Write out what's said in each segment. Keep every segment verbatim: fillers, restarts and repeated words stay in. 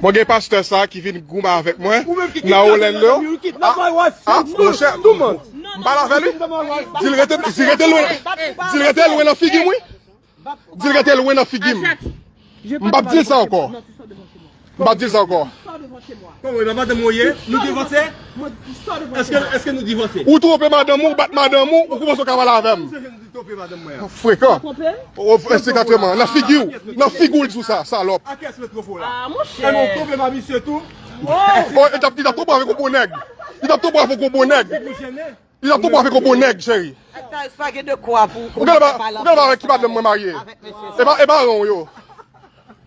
Mwen gen pastè sa ki vin goumen avèk mwen nan Orlando. Ah, ah, monchè, m pale avè li. Di l rete, di l rete lwen, di l rete lwen nan figi m, wi. Di l rete lwen nan figi m. M p ap di l sa ankò. M p ap di l sa ankò. Kòman, e pa madanm ou ye? Nou divorce? Èske, èske nou divorce? Ou twonpe madanm ou, ou bat madanm ou, ou kòmanse w ka pale avè m. Frekan. O, egzakteman. Nan figi w. Nan figi w l di w sa, salòp. A kiyès mwen twonpe w la? Ah, monchè. E mwen twonpe pa misye tou? Oh, li t ap, li t ap twonpe avèk yon bon nèg. Li t ap twonpe avèk yon bon nèg. Li t ap twonpe avèk yon bon nèg, cheri. Ou gade pa, ou gade pa avèk ki madanm mwen marye. E pa, e pa ran w yo.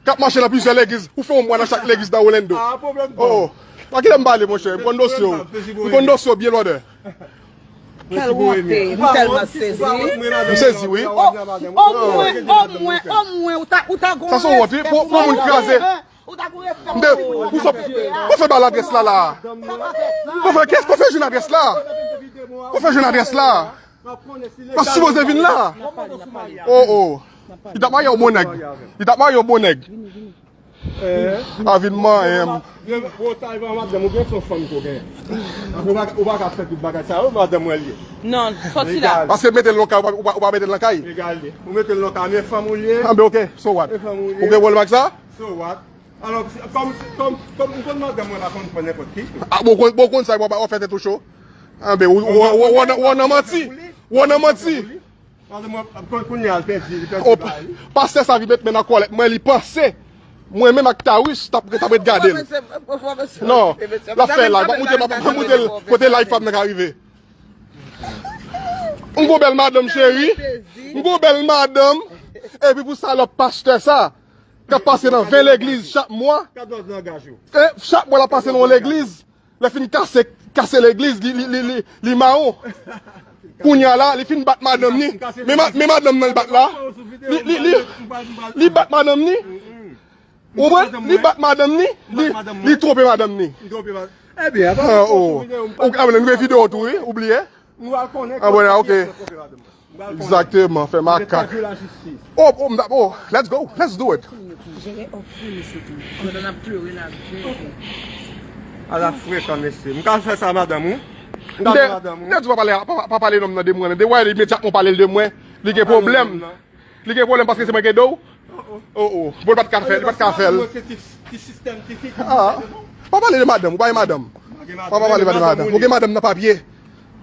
K ap mache nan plizyè legliz. Ou fè yon mwa nan chak legliz nan Orlando. Oh, oh. Pa kite m pale, monchè. M konn dosye w. M konn dosye w byen lòdè. Kèl wonte, m tèlman sezi. M sezi, wi. O, omwen, omwen, omwen, ou ta, ou ta gon respè pou madanm mwen. Sa se wonte, wi. Pou, pou moun kraze. Ou ta gon respè pou madanm mwen. Ou fè ba l adrès la, la. Ou fè, kès, ou fè jwenn adrès la. Ou fè jwenn adrès la. Ou sipoze vin la. Oh, oh. Li t ap marye yon bon nèg. Li t ap marye yon bon nèg. Eh. A vin manyen m. Ou ta rive an madanm, ou gen son fanm ke w genyen. Ou pa, ou pa ka fè tout bagay sa yo, madanm mwen li ye. Non, sòti la. Paske mete l nan kay, ou pa, ou pa, ou pa mete l nan kay. Egal li. Ou mete l nan kay, men fanm ou li ye. Anben, ok, so what? Men fanm ou li ye. Ou gen pwoblèm ak sa? So what? Alò, kòm, kòm, kòm ou konn madanm mwen pa konn pran nenpòt ki. Ah, bon, bon, konn sa, w ap fè tèt ou cho. Anben, ou, ou, ou, ou, ou nan manti. Ou nan manti. Madanm mwen, kounye a, l pèdi, li pèdi bagay li. Pastè sa vin met men nan kòlèt mwen, li panse mwen menm ak Tawis t ap, t ap ret gade l. Non, l ap fè live, m ap moute, m ap moute l kote live pa m nan ka rive. M gon bèl madanm, cheri. M gon bèl madanm. Epi pou salòp pastè sa, k ap pase nan ven legliz chak mwa. E chak mwa l ap pase nan yon legliz. Lè fin kase, kase legliz, li, li, li, li, li mawon. Kounye a la, li fin bat madanm ni. Men ma-, men madanm nan l bat la. Li, li, li, li bat madanm ni. Ou konprann? Li bat madanm ni. Li, li twonpe madanm ni. Ebyen, ah, oh. Ou, ah, nou gen videyo tou, wi, ou bliye? Ah, bon, ok. Egzakteman, fè makak. Oh, oh, m ta-, oh, let's go, let's do it. Ala frekan, mesye. M ka fè sa, madanm ou? M ka fè madanm ou? M te di w pa pale, pa, pa pale nonm nan de mwen, men de w imedyatman w pale l de mwen, li gen pwoblèm. Li gen pwoblèm paske se mwen ki ede w? Oh, oh. Bon, li pa t ka fè, li pa t ka fè l. Ah, pa pale de madanm, ou pa gen madanm. Pa, pa pale de madanm. Ou gen madanm nan papye.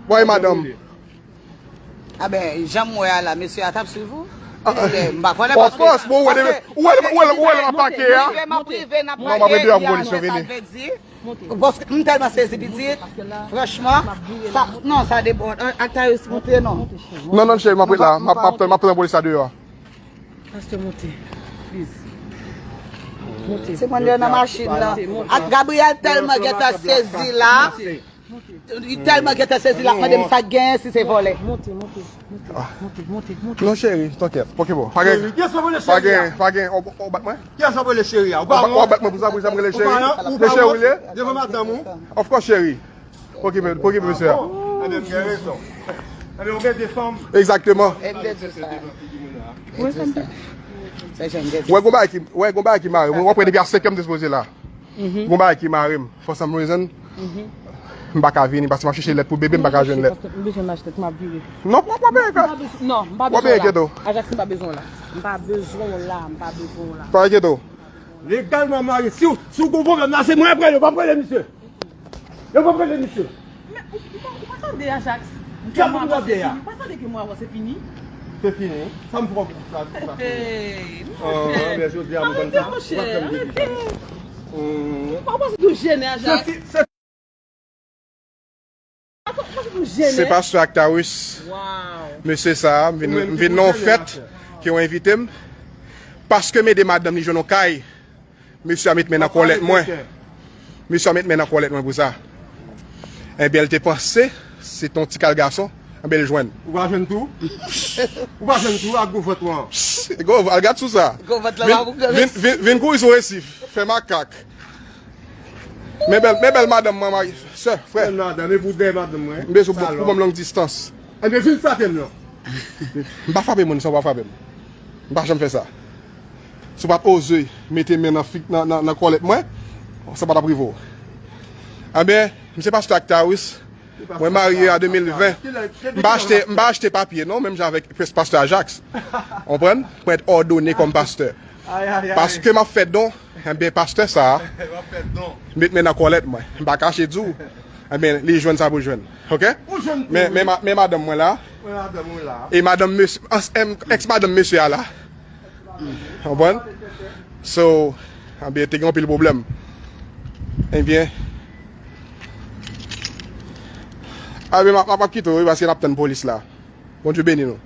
Ou pa gen madanm. Ah ben, jan m wè a la, mesye a t ap swiv ou? Ah, ah. M pa konnen paske, paske ou wè, ou wè, ou wè, ou wè lè m ap pake a. M ap rive, n ap pake, m ap ede avèk polis yo vini. Paske m tèlman sezi, pitit. Franchman, sa, non, sa debòde. Ak Tayous, monte, non. Non, non, cheri, m ap ret la. M ap, m ap tann, m ap tann polis la deyò a. Pastè, monte, please. Monte. Se mwen nan machin nan. Monte, monte. Ak Gabriel tèlman gentan sezi la. Li tèlman gentan sezi, l ap mande m sa k genyen, si se vòlè. Monte, monte, monte, monte, monte, monte. Non, cheri, tankèt. Pòke bon. Pa gen, pa gen, pa gen, ou, ou bat mwen? Kiyès ap rele cheri a? Ou pa wont? Ou bat mwen pou sa, pou sa m rele cheri? Se cheri ou ye? Devan madanm ou? Of course, cheri. Pòke, pòke mesye a. Ebyen, m gen rezon. Ebyen, ou gen de fanm. Egzakteman. E m te di sa. Ou wè gon bagay ki, ou wè gon bagay ki mare m. W ap wè depi a senk an m te sipoze la. Gon bagay ki mare m. For some reason, m pa ka vini paske m ap chèche lèt pou bebe, m pa ka jwenn lèt. M bezwen m achte, m ap vire. Non, w ap, w ap peye. Non, m pa bezwen w la. Ajax, m pa bezwen w la. M pa bezwen w la, m pa bezwen w la. Pa enkyete w. Legalman marye. Si w, si w gon pwoblèm la, se mwen ap rele, w p ap rele misye. Yo p ap rele misye. Men ou, ou pa, ou pa tande Ajax? Kiyès pou m tande a? Ou pa tande ke mwa mwa se fini? Se fini. Sa m pran pou sa, pou sa fini. Hey, monchè. Ah, men jodi a m konn sa. Arete, monchè, arete. Ou pa panse tou jennen Ajax? Se fi-, se Se pastè Actaris. Mesye sa a, m vin, m vin nan yon fèt ke yo envite m. Paske m ede madanm li jwenn yon kay, mesye a met men nan kòlèt mwen. Mesye a met men nan kòlèt mwen pou sa. Enben, l te panse se t on ti kal gason, enben l jwenn. Ou pa jwenn tou? Ou pa jwenn tou ak gwo vant ou an? Gwo, al gad sou sa. Gwo vant lan pa pou gran mesye. Vin, vin, vin kouri sou resif, fè makak. Men bèl, men bèl madanm mwen, mari, sè, frè. Bèl madanm, e pou dèyè madanm mwen. M bezwen pou, pou ban m long distans. Anben vin frape m non. M pa frape moun san w pa frape m. M pa janm fè sa. Si w pa t oze mete men nan fig, nan, nan, nan kòlèt mwen, Sa pa t ap rive w. Anben, m se pastè Actaris. Mwen marye an de mil ven. M pa achte, m pa achte papye non, menm jan avèk pastè Ajax. Konprann? Mwen òdone kòm pastè. Paske m ap fè don, anben pastè sa a met men nan kòlèt mwen. M pa kache di w. Anben li jwenn sa pou jwenn. Oke? Men, men, ma- men madanm mwen la. E madanm mesye, ans- em- èks madanm mesye a la. Konprann? So, anben te gen anpil pwoblèm. Ebyen, anben m ap m ap kite w wi, paske n ap tann polis la. Bondye beni nou.